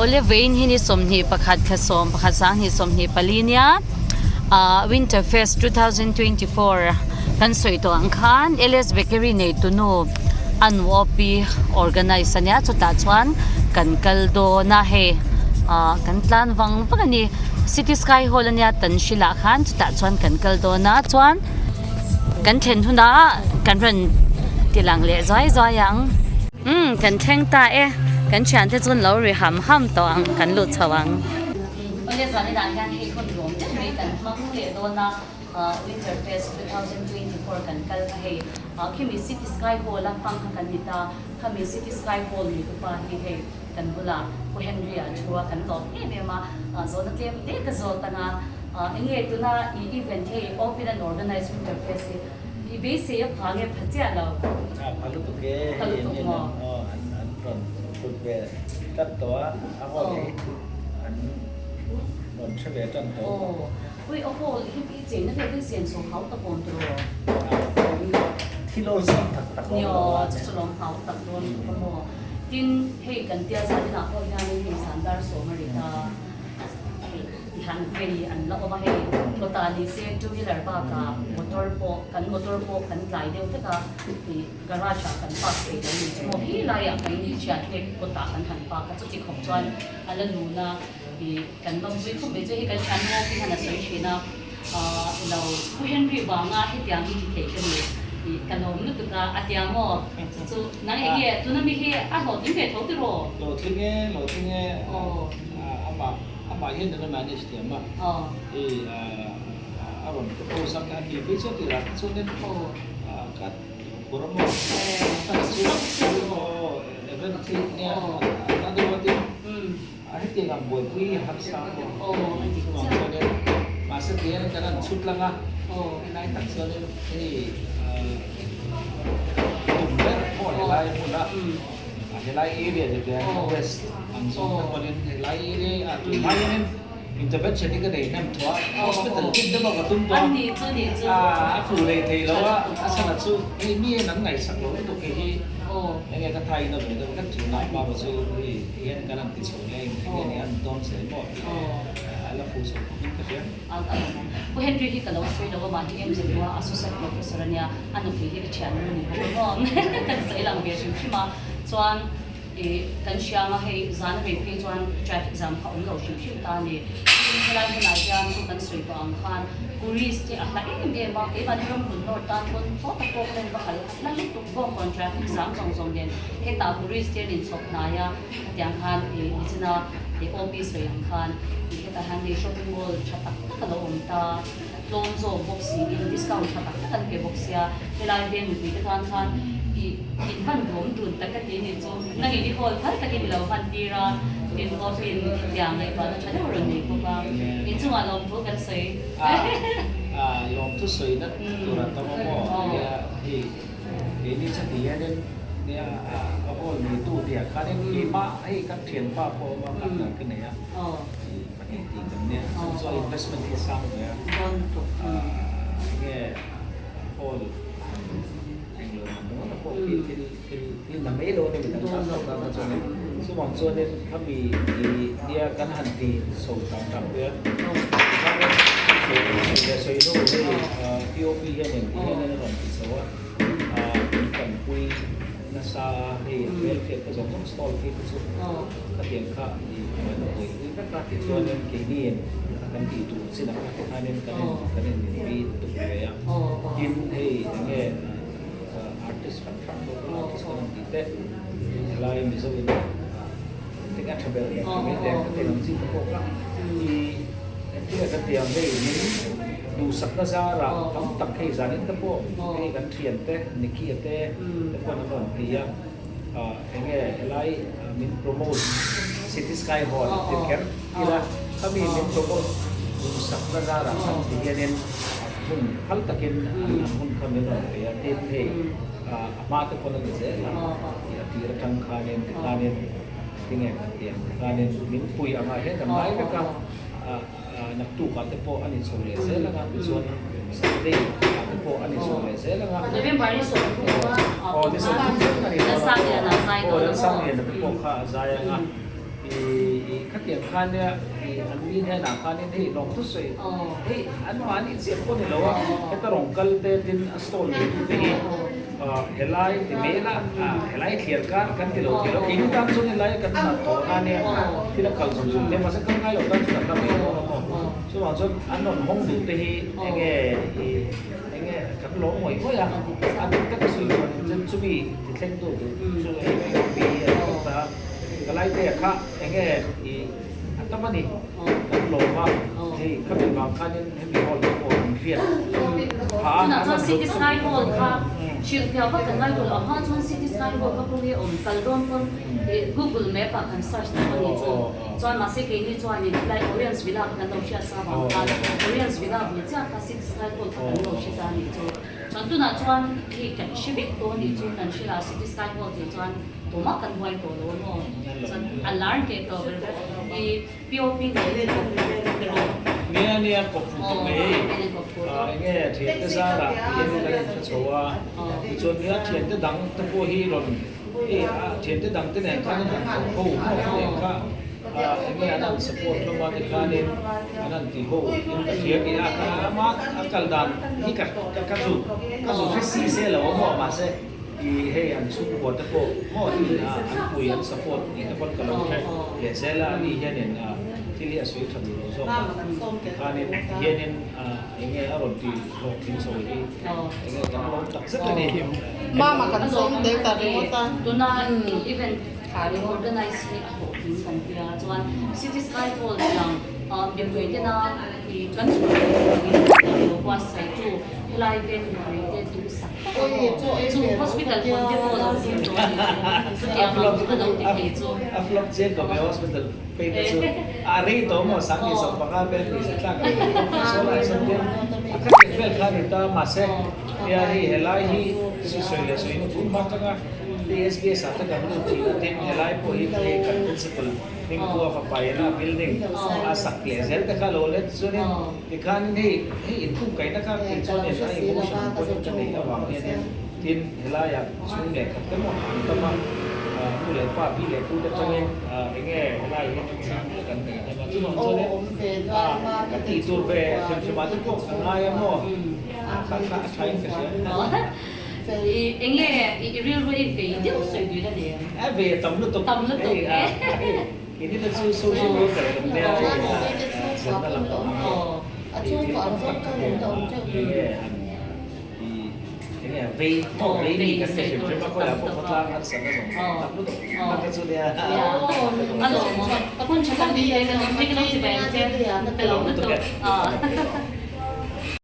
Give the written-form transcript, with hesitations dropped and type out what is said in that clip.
Awle vawiin hi ni 21 thla 11 2024 nia ah winter fest 2024 kan sawi tawh ang khan LS bakery nei tunu an opi organize ania chutah chuan kan kal dawn a hei ah kan tlan vang vang a ni city sky hall ania tan hrilh ah khan chutah chuan kan kal dawn a chuan kan thlen hunah kan rawn ti lang leh zuai zuai ang. Umm kan thleng ta e, kan thiante chu an lo ri ham ham tawh ang, kan lut chho ang. Awle zanin ah hian hei hun lawm deuh mai kan hmang leh dawn a, Winter Fest 2024 kan kal kha hei khimi City Sky Hall a hmang kha kan ni ta, khami City Sky Hall nei tupa hi hei kan bulah Pu Henry a thu a kan lawm em em a, zawhna tlem te ka zawt ang a, enge tuna i event hei Open and Organize Winter Fest hi I beisei a pha nge pha chiah lo? A pha lutuk e, hei an in an an rawn thut ve tlat tawh a, a hall hi an rawn hre ve tan tawh. Aw, ui a hall hi i cheina vel hi siam chho hau tak awm tawh rawh. Thil awlsam tak tak awm lo a. Nia, chu chu lawm hau tak dawn tuk a maw. Tin, hei kan tia zaninah pawh hianin hei sandar sawm a ri ta. Hei ti han vei an la awm a, hei kawtah ni se two wheeler bakah motor pawh kan motor pawh kan tlai deuh vek a, ih garage ah kan park thei lo ni chu maw khi laiah kan thian te kawtah kan han park a, chuti khawp chuan a la nun a, ih kan lawmpui khawp mai chu hei kan thian Ngawk hi han a sawi thin a, ah ilo Pu Henry vanga hetiang hi ti thei ka ni, ih ka lawm lutuk a, a tia maw chu chu nang eng nge tuna mi hi a hlawhtling ve tho tiraw? Hlawhtling e, hlawhtling e. Amah amah hian nuna manage thiam a, hei a rawn propose a, ka ti phei chuan tirah te chuanin ka phur a maw chu aw event hi nia a deuh a tin a hetiang ang buaipui hi harsa maw chuvang chuanin mahse tihian kan han chhut lang a, helai tak chuanin hei tum ber pawh helai hmun a. Helai area te hian west ang zawng te pawhin helai area hi a tun hma hianin intervention hi ka nei hnem tawh a, hospital tin te pawh ka tum tawh a, a fu leh thei lo a, a chhan ah chu hei mi hian an ngaihsak lo lutuk hi hi enge ka thain a ve deuh hlek thin a, baba chu hei ti hian kan han ti chho leh a enge ni an dawn zel maw tih a la fu chho khawp in ka hria. Pu Henry hi ka lo sawi lo a, mahni MZU a associate professor a nia, a nupui hi ka thian nu ni bawk a maw kan sawi lang ve hrim hrim a, chuan ih kan hria ang a hei zan a rei phei chuan traffic jam kha awm lo hrim hrim ta a ni. Tin helai hunah hian chu kan sawi tawh ang khan tourist te a hla em em a, keimahni ram hmun nawr tan pawn thaw tak pawh khan va kal hla lutuk bawk rawn traffic jam zawng zawng nen hetah tourist te an inchhawp hnai a, Hetiang khan ih nichina ih OP sawi ang khan ih hetah hian hei shopping mall tha tak tak a lo awm ta, tlawm zawk bawk siin discount tha tak tak an pe bawk sia, helai veng mipui te tan khan ih in hman dawm dun tak ka ti a nih chu, nangin i hall phal takin i lo hman tir a, tin OP in hetiang ngaihtuahna tha deuh rawn nei bawk a, inchungah lawmthu kan sawi. A lawmthu sawina tur a tam a maw? Nia hei. Keini chu ti hianin nia a hall neitu tih ah khanin keimah hei kan thianpa pawh a awm a partner ka nei a i pahnih tih kan nia chu chuan investment hi a sang ve a enge hall englo man ringawt a pawh khi thil thil thil na mai lo a ni midang tan tak tan kha chuanin chuvang chuanin khami i nia kan han ti chho tang tang pui a chuanin sawi sawi leh sawi hnu hei POP hianin ti hianin a rawn ti chho a. Min tanpui nasa a, hei a hmel hriat te zawng zawng stall phei te chu khatiang kha i an buaipui vek a, tichuanin keiniin kan tih tur chin ang kha tikhanin kan in kan in minpui tuk ve a, tin hei enge artist hrang hrang local artist kan han tih te helai Mizo in tinge tha ber ber ti mai te khatiang ang chi te pawh kha i engtin nge kan tih ang hei min Duhsakna zarah tam tak hei zanin te pawh hei kan thian te Nicky-a te te pawh an rawn ti a, enge helai min promote City Sky Hall ti kher ila khami min promote duhsakna zarah khan ti hianin hmun phal takin an hun kha min rawn pe a, tin hei a hma te pawn a ni zel a, a tir atang khanin tikhanin tinge kan ti ang tikhanin min pui angah hian kan ngai vek a. Naktukah te pawh a ni chho leh zel ang a, tichuan Saturday ah te pawh a ni chho leh zel ang a. November ni 30 a Aw ni 30 thleng a ni dawn a, aw Lalsangliana te pawh kha a zai ang a. I khatiang khan nia i an mi hnenah khanin hei lawmthu sawi hei an mahni chiah pawh ni lo a, heta rawn kal te tin a stall neitu te hi helai ti mai ila helai thliar kar kan ti lo thei lo keini tan chuan helai kan hna tawh na nia thil a kal zung zung te mahse kal ngai lo tan chuan an la mai dawn a maw chuvang chuan an rawn hawng duh te hi enge i enge kan lawm ngawih ngawih a a dik taka sawi chuan chumi ti thleng tu tur chu hei P hi a ni vek ta a. Ka laite kha enge i a tam a ni kan lawm a, hei khami vang khanin hemi hall te pawh an hriat pha a. Chunah chuan City Sky Hall kha hrilhfiah vak kan ngai tawh lo, a hma chuan City Sky Hall kha kawng hi a awm kal dawn pawn Google Map ah kan search tawh a ni chu. Chuan mahse keini chuanin helai Oriens Villa kha kan lo hriat sa vang khan Oriens Villa bul chiah kha City Sky Hall kha kan lo hre ta a ni chu. Chuan tunah chuan hei kan hre vek tawh a ni chu, kan hre la City Sky Hall tih chuan Tumah kan buai tawh lo maw? Chuan a lar hneh tawh ber ber i POP lo hi kawp fuh tawh rawh. Nia nia kawp fuh tawh mai hei. Enge thiante zarah hian kan inhre chho a, tichuan nia thiante dang te pawh hi rawn hei a thiante dang te nen khan an han thawk ho maw nen kha enge an han support hlawm a tikhanin an han ti ho in ka hria kei a ama a kal dan hi ka ka zu ka zu hre si se lo a maw mahse I hei an chhungkua te pawh maw hi an pui an support tih te pawn ka lo hre leh zel a, ani hianin thil hi a sawi tha duh lo zawk a, tikhanin hianin eng nge a rawn ti hlawhtling chho hi eng nge kan lawm tak zet a ni. Mama kan sawm tel ta ringawt a. Tuna event organize hi a hlawhtling kan tia chuan City Sky Hall tiang mipui tena i kan chhuah leh tur angin lo buatsaih tu helai veng mipui te duhsak tak a maw chu hospital pawn te pawh lo ding tawh a nih chu chutiang ang chu ka lo ti thei chu. A flop chiang khawp mai hospital phei te chu a rei tawh maw sangni 15 vel ni se tlak a rei tawh saw lai sawn hian a khat leh vel kha a ni ta mahse nia hei helai hi sawi leh sawi na tun hma tanga ASBS ah te kan lut thin a tin helai pawh hi hei kan principal Hmingpua fapa ina building a sak leh zel te kha lo let chuanin tikhanin hei hei inkhung kaihna kha kei chuanin a emotion pawhin ka neih avang hianin tin helaiah chhung leh khat te maw an tam a nu leh pa pi leh pu te tangin enge helai hianin chhung te kan nei tam a chuvang chuanin ka tih tur ve hrim hrim ah te pawh ka ngai a maw kha kha a thain ka hria. Enge i rilru i vei deuh sawi duh ila ni em? A vei a tam lutuk. Tam lutuk e. Keini te chu social worker kan nia zirna lam pang a thil tam tak enge han i enge vei maw vei ni kan ti hrim hrim a khawiah pawh khawtlang an sana zawng zawng tam lutuk a ka chu nia. A lawmawm. Hun tha tak ni e ka lo ti ve ang che. Ka lawm lutuk.